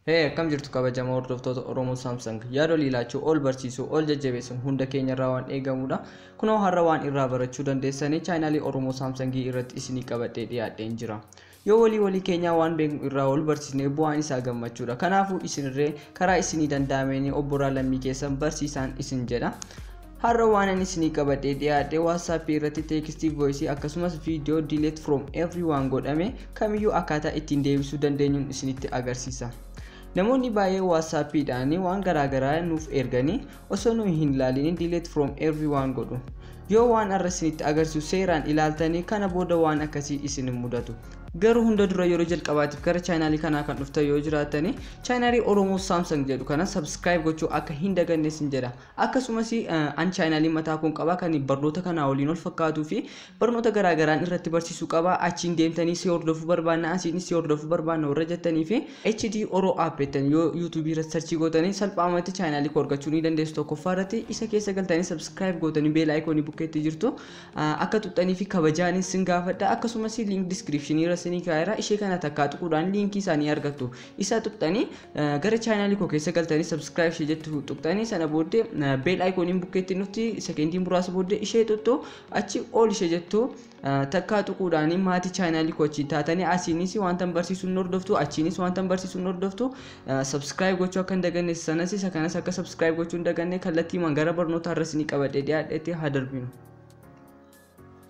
Hee, akkam jirtu kabajamoo hordoftoota Oromoo Samsung? Yaada olii laachuu, ol barsiisuu, ol jajjabeessuun hunda keenya irraa waan eegamudha. Kunoo har'a waan irraa barachuu dandeessanii chaanaalii Oromoo Samsungii irratti isinii qabadhee dhiyaadheen jira. Yoo walii walii keenyaa waan beeknu irraa ol barsiisnee bu'aan isaa gammachuudha. Kanaafuu isinirree karaa isinii danda'ameen obboraa lammii keessan barsiisaan isin jedha. Har'a waan ani isinii qabadhee dhiyaadhe WhatsApp irratti teekstii, voice akkasumas viidiyoo delete from everyone godhame kamiyyuu akkaataa ittiin deebisuu dandeenyuun isinitti agarsiisa. Namoonni baay'ee WhatsAppiidhaan waan garaagaraa nuuf erganii osoo nuyi hin ilaalin delete from everyone godhu. Yoo waan har'a isinitti agarsiisu seeraan ilaaltanii kana booda waan akkasii isin hin mudatu. Garuu hunda dura yeroo jalqabaatiif gara chaanaalii kanaa kan dhuftan yoo jiraatani, chaanaalii Oromoo Samsung jedhu kana subscribe gochuu akka hin daganne isin jedha. Akkasumas an chaanaalii mataa kun qaba kan barnoota kanaa waliin wal fakkaatuu fi barnoota garaagaraan irratti barsiisuu qaba. Achiin deemtanii si hordofuu barbaanna, asiin si hordofuu barbaanna warra jettanii fi HD Oro App jettan yoo YouTube irratti search gootanii salphaamatti chaanaalii koo argachuu ni dandeessu. Tokkoffaa irratti isa keessa galtanii subscribe gootanii bell iconii bukkeetti jirtu akka tuqxanii fi kabajaanis sin gaafadha. Akkasumas link description irra isinii kaa'eera, ishee kana takkaa tuquudhaan liinkii isaanii argattu. Isa tuqxanii gara chaanaalii koo keessa galtanii subscribe ishee jettu tuqxanii, sana booddee bell iconiin bukkeetti nutti sekendii muraasa booddee ishee tuqxu, achi ol ishee jettu takkaa tuquudhaan maatii chaanaalii koo achiin taatanii asiinis wanta barsiisuu hin hordoftu, achiinis wanta barsiisuu hin hordoftu. Subscribe gochuu akka hin daganne, sanas isa kanas akka subscribe gochuu hin daganne. Kallattiimaan gara barnoota har'a isinii qabadhee dhiyaadheetti haa darbinu.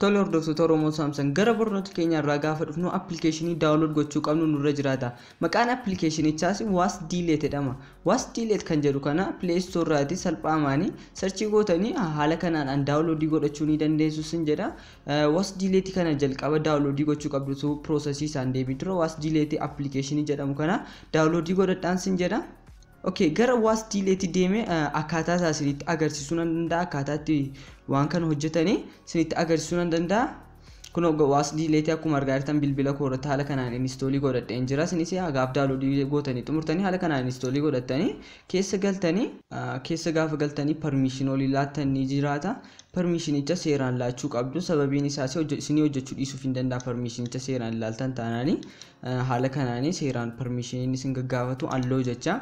Tole hordoftoota Oromoo Samsung, gara barnoota keenya irraa gaafa dhufnu appilikeeshinii download gochuu qabnu nurra jiraata. Maqaan appilikeeshinichaas Was Delete jedhama. Was Delete kan jedhu kana Play Store irraati salphaamaanii searchii gootanii haala kanaan downloadii godhachuu ni dandeessu sin jedha. Was Delete kana jalqaba downloadii gochuu qabdu, processii isaan deebii dura Was Delete appilikeeshinii jedhamu kana downloadii godhadhaan sin jedha. Okay, gara Was Delete deeme akkaataa isaa isinitti agarsiisuu nan danda'a. Akkaataa itti waan kana hojjetanii isinitti agarsiisuu nan danda'a. Kun Was Delete akkuma argaa jirtan bilbila koo irratti haala kanaan installii godhadheen jira. Isinis gaaf downloadii gootanii xumurtanii haala kanaan installii godhattanii keessa galtanii, keessa gaafa galtanii permission olii laattan ni jiraata. Permissionicha seeraan laachuu qabdu, sababiin isaas isinii hojjechuu dhiisuuf hin danda'a permissionicha seeraan ilaaltan taanaanii. Haala kanaanii seeraan permissioniin isin gaggaafatu alloo jecha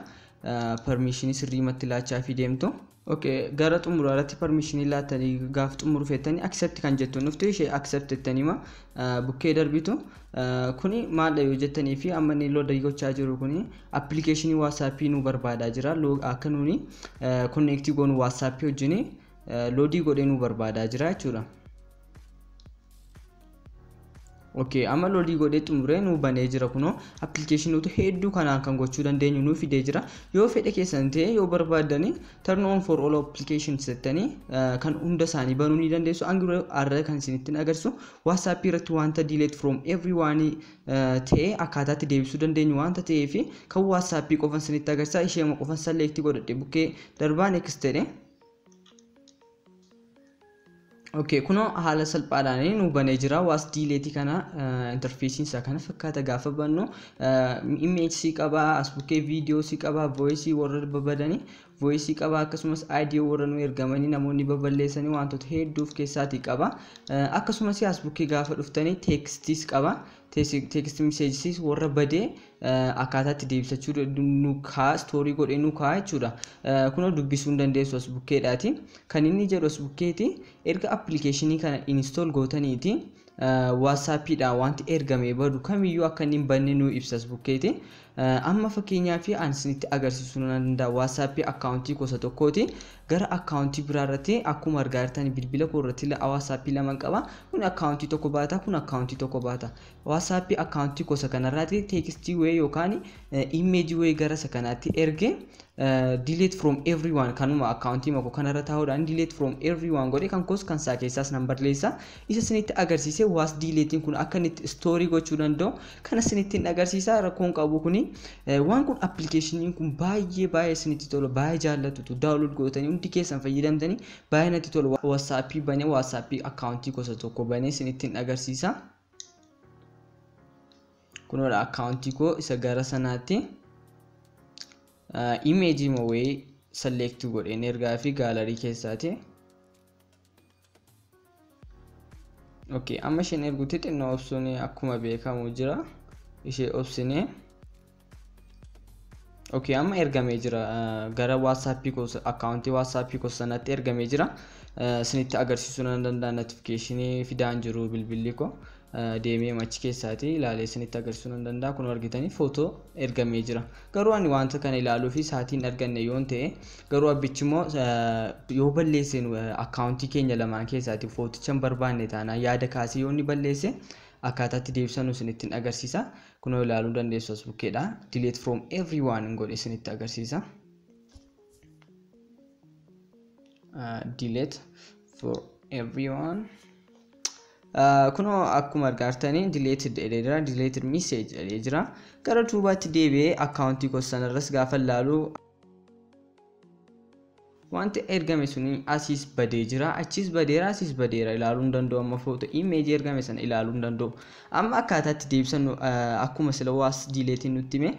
permissionii sirriimatti laachaa fi deemtu. Okay, gara xumuraa irratti permissionii laattanii gaaf xumuru feettanii accept kan jettu dhuftu, ishee accept jettanii bukkee darbitu. Kuni maal yoo jettanii fi amma inni load gochaa jiru kuni appilikeeshinii WhatsApp nu barbaadaa jira. Akka nuuni connect goonu WhatsApp wajjin loadii godhee nu barbaadaa jira jechuudha. Okay, amma loadii godhee xumuree nu banee jira. Kunoo appilikeeshinoota hedduu kanaan kan gochuu dandeenyu nu fidee jira. Yoo fedhe keessan ta'e, yoo barbaaddanii turn on for all applications jettanii kan hunda isaanii banuu ni dandeessu. Angiroo har'a kan isinitti agarsiisu WhatsApp irratti wanta delete from everyone ta'e akkaataatti deebisuu dandeenyu wanta ta'eef kan WhatsApp qofan isinitti agarsiisa. Ishee qofan select godhadhe bukkee darbaa, next jedhe. Okay, kunoo haala salphaadhaan nu banee jira. Was Delete kana interfeesiin isaa kana fakkaata gaafa bannu. Image qaba, as bukkee viidiyoo qaba, voice warra babadanii voice qaba, akkasumas audio warra nu ergamanii namoonni baballeessanii wantoota hedduu of keessaatii qaba. Akkasumas as bukkee gaafa dhuftanii teekstis qaba. Text messages warra badee akkaataatti deebisachuu nu kaa, stoorii godhee nu kaa jechuudha. Kunoo dubbisuu hin dandeessu as bukkeedhaati. Kan inni jedhu as bukkeeti erga appilikeeshinii kana install gootaniiti WhatsAppiidhaan wanti ergamee badu kamiyyuu akka inni hin banne nu ibsa as bukkeeti. Amma fakkeenyaaf ani isinitti agarsiisuu nan danda'a. WhatsAppii akkaawuntii gosa tokkooti. Gara akkaawuntii biraa irratti akkuma argaa jirtan bilbila koo irratti WhatsAppii lama qaba. Kun akkaawuntii tokko baata, kun akkaawuntii tokko baata. WhatsAppii akkaawuntii gosa kanarraati teekstii wayii yookaan imeejii wayii gara isa kanaatti erge, delete from everyone kanuma akkaawuntii makoo kanarra taa'uudhaan delete from everyone godhe, kan koos kan isaa keessaas nan barreessa. Isa isinitti agarsiise Was Deletein kun akka inni itti stoorii gochuu danda'u kana isinitti agarsiisa. Rakkoon qabu kuni waan kun appilikeeshiniin kun baay'ee baay'ee isinitti tola, baay'ee jaallatutu download gootanii hundi keessan fayyadamtanii baay'ee natti tola. WhatsAppii banee, WhatsAppii akkaawuntii gosa tokko banee isinitti agarsiisa. Kunoodha akkaawuntii koo isa gara sanaatti imeejii wayii select godheen ergaa fi gaalarii keessaati. Okay, amma isheen ergutti xinnoo obsuun akkuma beekamu jira. Ishee obsinee Okay, amma ergamee jira gara WhatsAppii koo, akkaawuntii WhatsAppii koo sanatti ergamee jira. Isinitti agarsiisuu nan danda'a, notificationii fidaan jiru bilbilli koo deemee achi keessaati ilaalee isinitti agarsiisuu nan danda'a. Kun argitanii, footoo ergamee jira. Garuu ani wanta kana ilaaluu fi sa'aatiin arganne yoon ta'e, garuu abbichi immoo yoo balleesse, akkaawuntii keenya lamaan keessaati footicha hin barbaanne taanaan, yaada kaasee yoo inni balleesse, akkaataatti deebisanu isinitti agarsiisa. Kunoo ilaaluu dandeessu, as bukkeedha. Delete from everyone hin godhe isinitti agarsiisa. Delete for everyone. Kunoo akkuma argaa jirtanii deleted jedhee jira, deleted message jedhee jira. Gara duubaatti deebi'ee akkaawuntii koo sanarras gaafa ilaalu, wanti ergame suni asiis badee jira, achiis badeera, asiis badeera. Ilaaluu hin danda'u amma, footoo imeejii ergame sana ilaaluu hin danda'u. Amma akkaataatti deebisannu, akkuma sila was deleteiin nutti hime,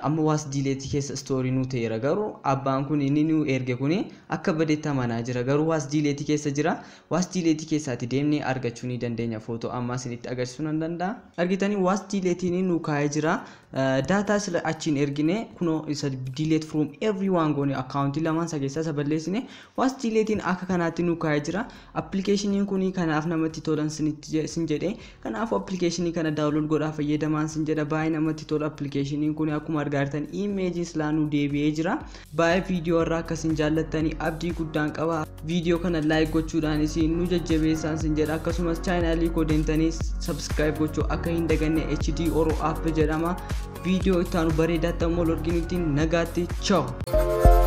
amma was deleteii keessa storeii nu ta'eera. Garuu abbaan kun inni nu erge kun akka badeetti amanaa jira, garuu was deleteii keessa jira. Was deleteii keessaati deemnee argachuu ni dandeenya. Footoo amma isinitti agarsiisuu nan danda'a. Argitanii, was deleteiin nu kaa'ee jira. Daataa sila achiin ergine, kunoo isa delete from everyone goone, akkaawuntii lamaan isa keessaa isa balleessine, was deleteiin akka kanaatti nu kaa'ee jira. Appilikeeshiniin kun kanaaf namatti tolan sin jedhe. Kanaafuu appilikeeshinii kana download godhaa fayyadamaan sin jedha. Baay'ee namatti tola appilikeeshiniin kun. Akkuma argaa jirtan imeejii silaa nu deebi'ee jira. Baay'ee viidiyoo irraa akkasin jaallattanii abdii guddaan qaba. Viidiyoo kana like gochuudhaan isin nu jajjabeessaan sin jedha. Akkasumas chaanaalii koo deemtanii subscribe gochuu akka hin daganne. HD Oro App jedhama. Viidiyoo itti aanu bareedaatti ammoo arginutti nagaatti, ciao.